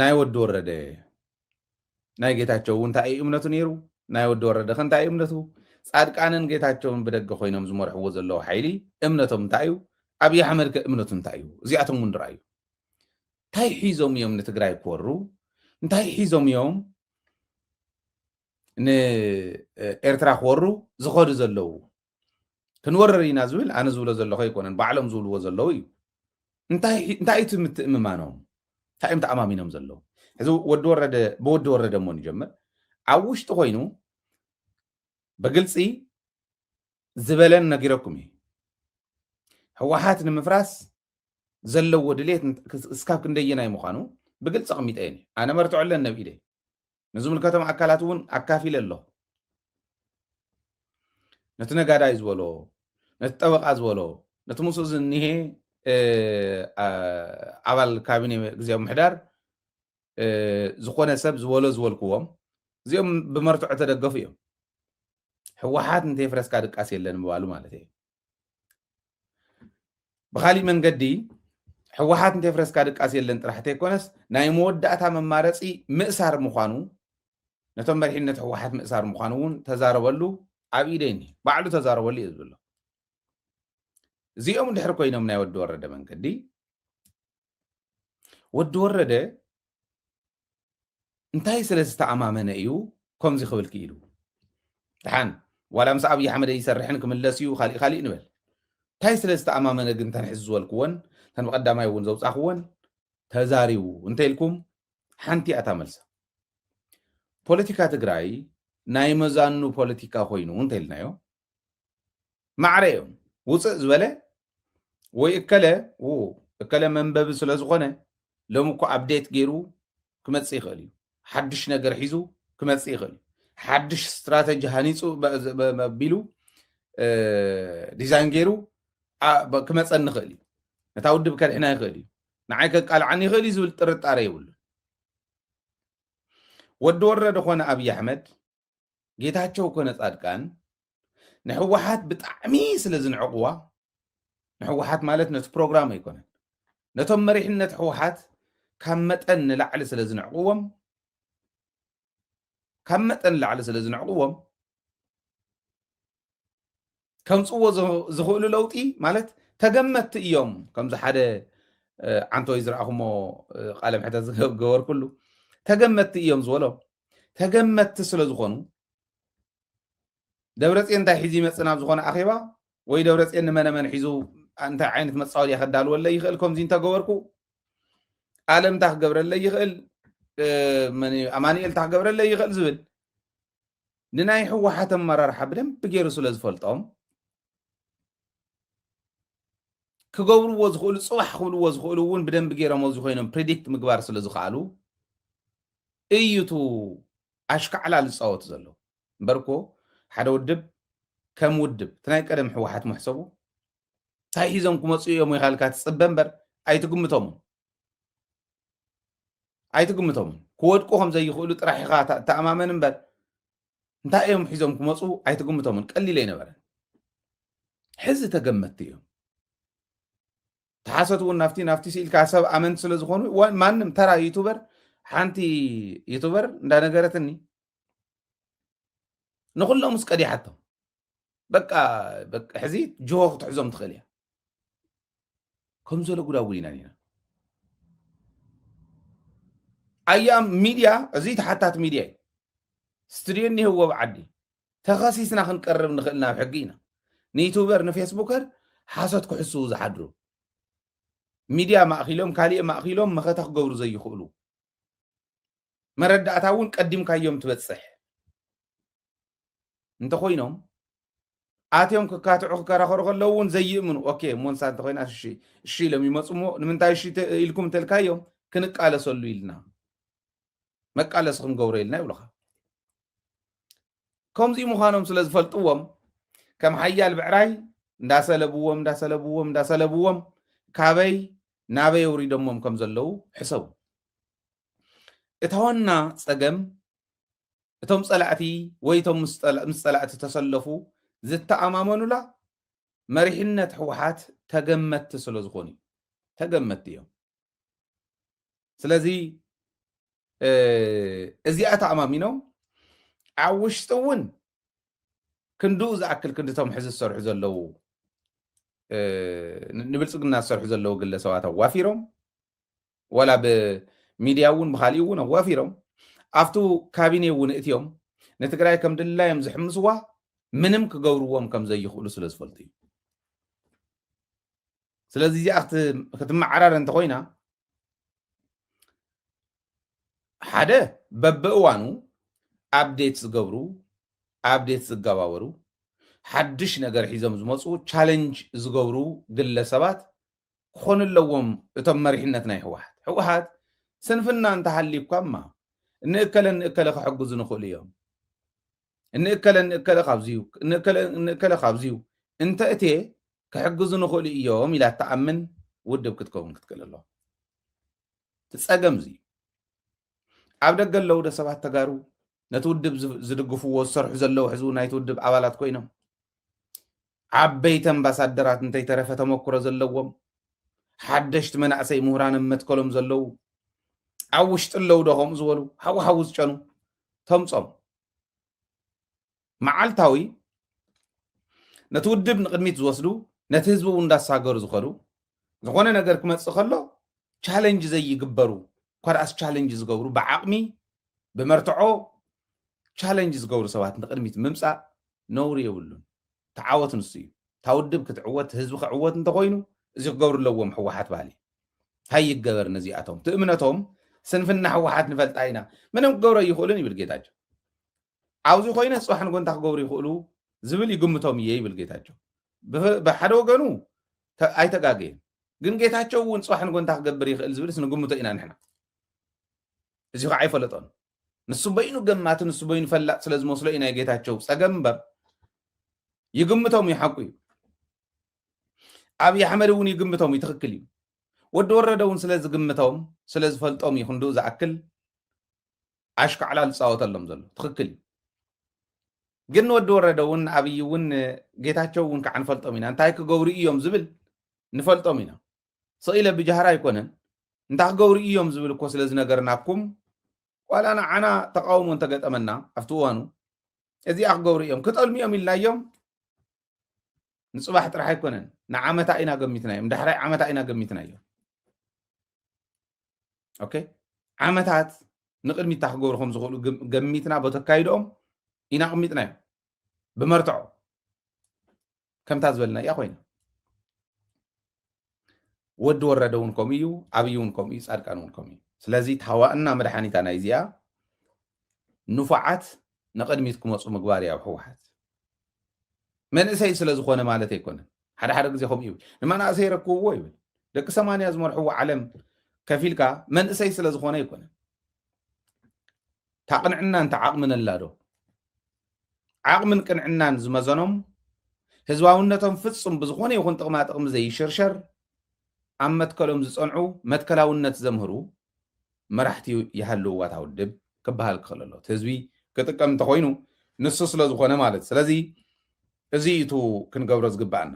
ናይ ወዲ ወረደ ናይ ጌታቸው እውን እንታይ እዩ እምነቱ ነይሩ? ናይ ወዲ ወረደ ከ እንታይ እዩ እምነቱ? ጻድቃንን ጌታቸውን ብደገ ኮይኖም ዝመርሕዎ ዘለዉ ሓይሊ እምነቶም እንታይ እዩ? ኣብይ ኣሕመድ ከ እምነቱ እንታይ እዩ? እዚኣቶም እውን ንርኣዩ። እንታይ ሒዞም እዮም ንትግራይ ክወሩ? እንታይ ሒዞም እዮም ንኤርትራ ክወሩ ዝኸዱ ዘለዉ? ክንወርር ኢና ዝብል ኣነ ዝብሎ ዘለኹ ኣይኮነን፣ ባዕሎም ዝብልዎ ዘለዉ እዩ። እንታይ እንታይ እቲ ምትእምማኖም? እንታይ እዮም ተኣማሚኖም ዘለዉ? ሕዚ ወዲ ወረደ ብወዲ ወረደ እሞ ንጀምር። ኣብ ውሽጢ ኮይኑ ብግልፂ ዝበለን ነጊረኩም እዩ። ህወሓት ንምፍራስ ዘለዎ ድሌት እስካብ ክንደየናይ ምዃኑ ብግልፂ ኣቐሚጠ እየ። ኣነ መርትዖ ኣለኒ ኣብ ኢደይ። ንዝምልከቶም ኣካላት እውን ኣካፊለ ኣለኹ። ነቲ ነጋዳይ ዝበሎ፣ ነቲ ጠበቓ ዝበሎ፣ ነቲ ምስኡ ዝኒሄ ኣባል ካቢኔ ግዜያዊ ምሕዳር ዝኾነ ሰብ ዝበሎ ዝበልክዎም እዚኦም ብመርትዖ ተደገፉ እዮም። ህወሓት እንተየፍረስካ ድቃስ የለን ምባሉ ማለት እዩ። ብካሊእ መንገዲ ህወሓት እንተየፍረስካ ድቃስ የለን ጥራሕ ተይኮነስ ናይ መወዳእታ መማረፂ ምእሳር ምዃኑ ነቶም መሪሕነት ህወሓት ምእሳር ምዃኑ እውን ተዛረበሉ ኣብ ኢደይኒ ባዕሉ ተዛረበሉ እየ ዝብሎ። እዚኦም እንድሕር ኮይኖም ናይ ወዲ ወረደ መንገዲ ወዲ ወረደ እንታይ ስለ ዝተኣማመነ እዩ ከምዚ ክብል ክኢሉ? ደሓን ዋላ ምስ ኣብይ ኣሕመድ ይሰርሕን ክምለስ እዩ ካሊእ ካሊእ ንበል። እንታይ ስለ ዝተኣማመነ ግን ተንሕዝ ዝበልክወን ተን ብቀዳማይ እውን ዘውፃኽወን ተዛሪቡ እንተ ኢልኩም ሓንቲ ኣታ መልሳ። ፖለቲካ ትግራይ ናይ መዛኑ ፖለቲካ ኮይኑ እንተ ኢልናዮ ማዕረ እዮም። ውፅእ ዝበለ ወይ እከለ እከለ መንበቢ ስለ ዝኾነ ሎም እኮ ኣፕዴት ገይሩ ክመፅእ ይኽእል እዩ። ሓድሽ ነገር ሒዙ ክመፅእ ይኽእል እዩ። ሓድሽ ስትራተጂ ሃኒፁ ኣቢሉ ዲዛይን ገይሩ ክመፀኒ ይኽእል እዩ። ነታ ውድብ ከድሕና ይኽእል እዩ። ንዓይ ከቃልዓኒ ይኽእል እዩ ዝብል ጥርጣረ የብሉን። ወዲ ወረደ ኾነ ኣብይ ኣሕመድ ጌታቸው ኮነ ጻድቃን ንህወሓት ብጣዕሚ ስለ ዝንዕቕዋ፣ ንህወሓት ማለት ነቲ ፕሮግራም ኣይኮነን፣ ነቶም መሪሕነት ህወሓት ካብ መጠን ንላዕሊ ስለ ዝንዕቕዎም ካብ መጠን ንላዕሊ ስለ ዝንዕቕዎም ከምፅዎ ዝኽእሉ ለውጢ ማለት ተገመትቲ እዮም። ከምዚ ሓደ ዓንቶይ ዝረኣኹሞ ቃለ ምሕተት ዝገበርኩሉ ተገመትቲ እዮም ዝበሎም። ተገመትቲ ስለ ዝኾኑ ደብረፅዮን እንታይ ሒዙ ይመፅእ ናብ ዝኾነ ኣኼባ ወይ ደብረፅዮን ንመነመን ሒዙ እንታይ ዓይነት መፃወድያ ከዳልወለይ ይኽእል ከምዚ እንተገበርኩ ኣለም እንታይ ክገብረለይ ይኽእል ኣማኒኤል እንታይ ክገብረለይ ይኽእል ዝብል ንናይ ህወሓት ኣመራርሓ ብደንብ ገይሩ ስለ ዝፈልጦም ክገብርዎ ዝኽእሉ ፅባሕ ክብልዎ ዝኽእሉ እውን ብደንብ ገይሮም ኣብዚ ኮይኖም ፕሪዲክት ምግባር ስለ ዝኽኣሉ እዩ እቲ ኣሽካዕላ ዝፃወቱ ዘለዉ። እምበር እኮ ሓደ ውድብ ከም ውድብ እቲ ናይ ቀደም ህወሓት መሕሰቡ እንታይ ሒዞም ክመፁ እዮም ኢኻ ኢልካ ትፅበ እምበር ኣይትግምቶምን። ኣይትግምቶምን። ክወድቁ ከም ዘይኽእሉ ጥራሕ ኢኻ ተኣማመን እምበር እንታይ እዮም ሒዞም ክመፁ ኣይትግምቶምን። ቀሊል ኣይነበረን። ሕዚ ተገመትቲ እዮም። ተሓሰት እውን ናፍቲ ናፍቲ ስኢልካ ሰብ ኣመንቲ ስለ ዝኾኑ ማንም ተራ ዩቱበር ሓንቲ ዩቱበር እንዳነገረትኒ ንኩሎም ምስ ቀዲሓቶም በቃ ሕዚ ጅሆ ክትሕዞም ትኽእል እያ። ከም ዘሎ ጉዳጉድ ኢና ኒና ኣያም ሚድያ እዚ ተሓታት ሚድያ እዩ። ስትድዮ እኒህዎ ብዓዲ ተኸሲስና ክንቀርብ ንኽእል ናብ ሕጊ ኢና። ንዩቱበር ንፌስቡከር ሓሶት ክሕስዉ ዝሓድሩ ሚድያ ማእኪሎም ካሊእ ማእኪሎም መኸተ ክገብሩ ዘይኽእሉ መረዳእታ እውን ቀዲምካዮም ትበፅሕ እንተኮይኖም ኣትዮም ክካትዑ ክከራኸሩ ከለዉ እውን ዘይእምኑ ኦኬ ሞንሳ እንተኮይና እሺ እሺ ኢሎም ይመፁ እሞ ንምንታይ እሺ ኢልኩም እንተልካዮም ክንቃለሰሉ ኢልና መቃለሲ ክንገብሮ ኢልና ይብሉካ። ከምዚ ምዃኖም ስለ ዝፈልጥዎም ከም ሓያል ብዕራይ እንዳሰለብዎም እንዳሰለብዎም እንዳሰለብዎም ካበይ ናበይ ኣውሪዶሞም ከም ዘለዉ ሕሰቡ። እታ ዋና ጸገም እቶም ጸላእቲ ወይ እቶም ምስ ጸላእቲ ተሰለፉ ዝተኣማመኑላ መሪሕነት ህወሓት ተገመትቲ ስለ ዝኾኑ እዩ። ተገመትቲ እዮም። ስለዚ እዚኣ ተኣማሚኖም ኣብ ውሽጢ እውን ክንድኡ ዝኣክል ክንድቶም ሕዚ ዝሰርሑ ዘለዉ ንብልፅግና ዝሰርሑ ዘለዉ ግለሰባት ኣዋፊሮም፣ ዋላ ብሚድያ እውን ብካሊእ እውን ኣዋፊሮም ኣብቲ ካቢኔ እውን እትዮም ንትግራይ ከም ድላዮም ዝሕምስዋ ምንም ክገብርዎም ከም ዘይኽእሉ ስለ ዝፈልጡ እዩ። ስለዚ እዚኣ ክትመዓራረ እንተኮይና ሓደ በብእዋኑ ኣፕዴት ዝገብሩ ኣፕዴት ዝገባበሩ ሓድሽ ነገር ሒዞም ዝመፁ ቻለንጅ ዝገብሩ ግለሰባት ክኾኑ ኣለዎም። እቶም መሪሕነት ናይ ህወሓት ህወሓት ስንፍና እንተሃልዩኳማ እንእከለ እንእከለ ክሕግዙ ንኽእሉ እዮም። እንእከለ እንእከለ ካብዚዩ እንእከለ እንእከለ ካብዚዩ እንተ እትየ ክሕግዙ ንኽእሉ እዮም ኢላ እትኣምን ውድብ ክትከውን ክትክእል ኣለዋ። እቲ ጸገም እዚ እዩ። ኣብ ደገ ኣለዉ ዶ ሰባት ተጋሩ ነቲ ውድብ ዝ- ዝድግፍዎ ዝሰርሑ ዘለዉ ሕዚ እውን ናይቲ ውድብ ኣባላት ኮይኖም ዓበይቲ ኣምባሳደራት እንተይተረፈ ተመክሮ ዘለዎም ሓደሽቲ መናእሰይ ምሁራን ኣብ መትከሎም ዘለዉ ኣብ ውሽጢ ኣለዉ ዶ ከምኡ ዝበሉ ሓዊ ሓዊ ዝጨኑ ተምጾም መዓልታዊ ነቲ ውድብ ንቕድሚት ዝወስዱ ነቲ ህዝቢ እውን እንዳሳገሩ ዝኸዱ ዝኾነ ነገር ክመፅእ ከሎ ቻለንጅ ዘይግበሩ ኳድኣስ ቻለንጅ ዝገብሩ ብዓቕሚ ብመርትዖ ቻለንጅ ዝገብሩ ሰባት ንቕድሚት ምምፃእ ነውሪ የብሉን። ተዓወት ንሱ እዩ። እታ ውድብ ክትዕወት ህዝቢ ክዕወት እንተኮይኑ እዚ ክገብሩ ኣለዎም ህወሓት ባህሊ እንታይ ይገበር ነዚኣቶም እቲ እምነቶም ስንፍና ህወሓት ንፈልጣ ኢና ምንም ክገብሮ ይኽእሉን ይብል ጌታቸው። ኣብዚ ኮይነ ፅባሕ ንጎንታ ክገብሩ ይኽእሉ ዝብል ይግምቶም እየ ይብል ጌታቸው። ብፈ- ብሓደ ወገኑ ተ- ኣይተጋገየን። ግን ጌታቸው እውን ፅባሕ ንጎንታ ክገብር ይኽእል ዝብልስ ንግምቶ ኢና ንሕና። እዚ ከዓ ኣይፈለጦን። ንሱ በይኑ ገማቲ ንሱ በይኑ ፈላጥ ስለ ዝመስሎ እዩ ናይ ጌታቸው ፀገም እምበር ይግምቶም እዩ ሓቁ እዩ። ኣብይ ኣሕመድ እውን ይግምቶም እዩ ትኽክል እዩ። ወዲ ወረደ እውን ስለ ዝግምቶም ስለ ዝፈልጦም እዩ ክንድኡ ዝኣክል ኣሽካዕላል ዝፃወተሎም ዘሎ ትኽክል እዩ። ግን ወዲ ወረደ እውን ኣብይ እውን ጌታቸው እውን ከዓ ንፈልጦም ኢና እንታይ ክገብሩ እዮም ዝብል ንፈልጦም ኢና። ስቕ ኢለ ብጃህራ ኣይኮነን እንታይ ክገብሩ እዮም ዝብል እኮ ስለ ዝነገርናኩም ዋላ ንዓና ተቃውሞ እንተገጠመና ኣብቲ እዋኑ እዚኣ ክገብሩ እዮም ክጠልሙ እዮም ኢልናዮም። ንፅባሕ ጥራሕ ኣይኮነን ንዓመታ ኢና ገሚትናዮም ዳሕራይ ዓመታ ኢና ገሚትናዮም። ኦኬ ዓመታት ንቅድሚት እንታይ ክገብሩ ከም ዝኽእሉ ገም- ገሚትና በተካይድኦም ኢና ኣቕሚጥናዮም ብመርትዖ ከምታ ዝበልና እያ ኮይና። ወዲ ወረደ እውን ከምኡ እዩ፣ ኣብይ እውን ከምኡ እዩ፣ ፃድቃን እውን ከምኡ እዩ። ስለዚ ታዋእና መድሓኒታ ናይ እዚኣ ንፉዓት ንቅድሚት ክመፁ ምግባር እዩ ኣብ ህወሓት። መንእሰይ ስለ ዝኾነ ማለት ኣይኮነን። ሓደ ሓደ ግዜ ከምኡ ይብል ንመናእሰይ ረክብዎ ይብል። ደቂ ሰማንያ ዝመርሕዎ ዓለም ከፊልካ መንእሰይ ስለ ዝኾነ ኣይኮነን። ታቕንዕና እንተ ዓቕሚ ነላዶ ዓቕምን ቅንዕናን ዝመዘኖም ህዝባውነቶም ፍጹም ብዝኾነ ይኹን ጥቕማ ጥቕሚ ዘይሽርሸር ኣብ መትከሎም ዝጸንዑ መትከላውነት ዘምህሩ መራሕቲ ይሃልውዋ እታ ውድብ ክበሃል ክኽእል ኣሎ። እቲ ህዝቢ ክጥቀም እንተኾይኑ ንሱ ስለ ዝኾነ ማለት። ስለዚ እዚ እዩ እቲ ክንገብሮ ዝግበኣና።